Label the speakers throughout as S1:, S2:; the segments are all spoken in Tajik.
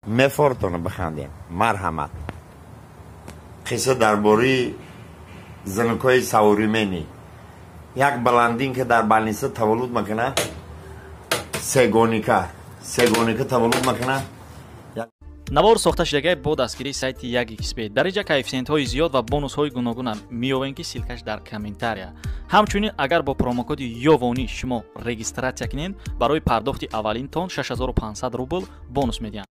S1: Мефортона бихандем. Марҳамат. Қисса дар бораи занакҳои современный. Як блондинка дар больница таваллуд мекунад, сегоника. Сегоника таваллуд мекунад.
S2: Навор сохта шудагай бо дастгирии сайти 1xb. Дар инҷа коэффисиентҳои зиёд ва бонусҳои гуногунам меёбем, ки ссылка ш дар комментария. Ҳамчунин агар бо промокоди Ёвонӣ шумо регистрация кунед, барои пардохти аввалинтон 6500 рубл бонус медиҳанд.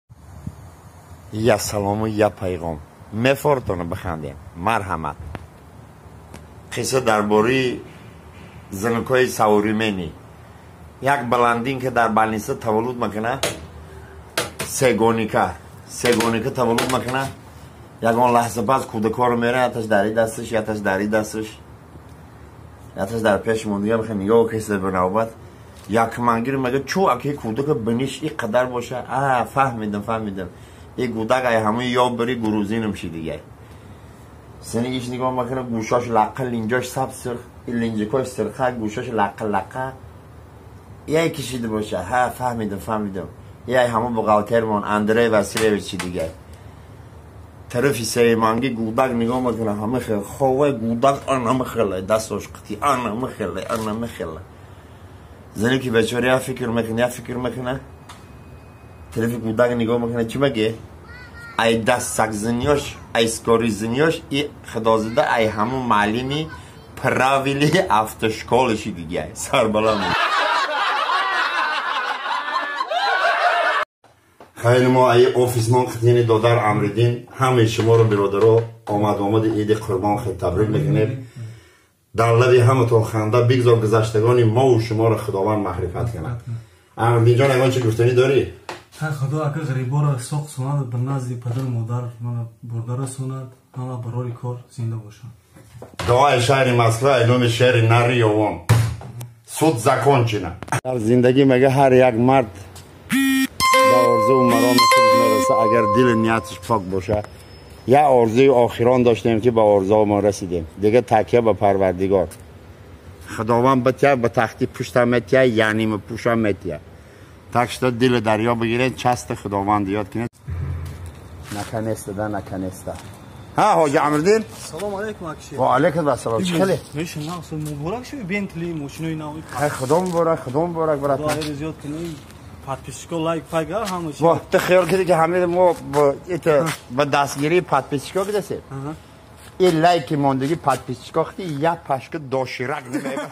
S1: Я салому, я пайғом. Мефортона бихандем. Марҳамат. Қисса дар бораи занакҳои современный. Як блондинка дар больница таваллуд мекунад, сегоника. Сегоника таваллуд мекунад. Ягон лаҳза пас кӯдакҳоро меран, яташ дар и дасташ, яташ дар и дасташ, яташ дар пеши мондига мехоҳ нигоҳ киса ба навбат. Якмангир мега чӯ аки кӯдака биниш и қадар боша. А, фаҳмидам, фаҳмидам. И кӯдак ай ҳамаи ёбири грузинам ши дигар. Сени иш нигоҳ мекунад, гӯшош лақа, линҷош саб сирх, линҷикош сирха, гӯшош лақа лақа. Яй кишида боша. Ҳа, фаҳмидам, фаҳмидам. Яй ҳамон бухгалтермон Андрей Васильевич дигар. Тарафи сеюманги гудак нигоҳ мекунад, ҳама хел ховай гудак ана хеле дасташ қити, ана хеле, ана хеле. Зане ки бечора я фикр мекунад, я фикр мекунад. Тарафи гудак нигоҳ мекунад, чӣ меге? Ай даст сагзиниёш, ай скоризиниёш и худозида ай ҳамон маълими правили автошколаши дигар. Сарбаланд. Хайр, мо ай офисмон хитини додар Амриддин ҳамаи шуморо биродаро омад-омади иди қурбон хел табрик мекунем. Дар лаби ҳаматон ханда бигзор, гузаштагони мову шуморо Худованд маърифат кунад. Амриддинҷон, ягон чи гуфтанӣ дорӣ?
S3: Худо ака ғариборо соқ сонад, ба назди падару модар мана бурда расонад, ҳама барори кор зинда бошанд.
S1: Дуои шаҳри Москва ай номи шеҳри Нари Ёвон. Суд закончена. Дар зиндагӣ мега ҳар як мард ба орзуву мароми худаш мераса, агар дили нияташ пок боша. Я орзуи охирон доштем, ки ба орзуамон расидем. Дига такя ба Парвардигор. Худованд битя, ба тахти пушта метия, яъни пуша метия. Так что дили дарё бигиред, часто Худованд ёд кунед. Наконец-то, да, наконец-то. Ҳа, ҳоҷи Амриддин?
S3: Салом алейкум, акши.
S1: Ва алейкум ассалом. Чӣ хеле?
S3: Меша нағз, муборак шуд Бентли, мошинои нав.
S1: Хай, Худо муборак, Худо муборак, брат.
S3: Худо зиёд кунӣ. Подписчико лайк пайга ҳама чи.
S1: Во, ту хаёл кардӣ, ки ҳамаи мо это ба дастгирии подписчико бидасем? Ин лайки мондагӣ подписчико хти я пашка доширак намебарад.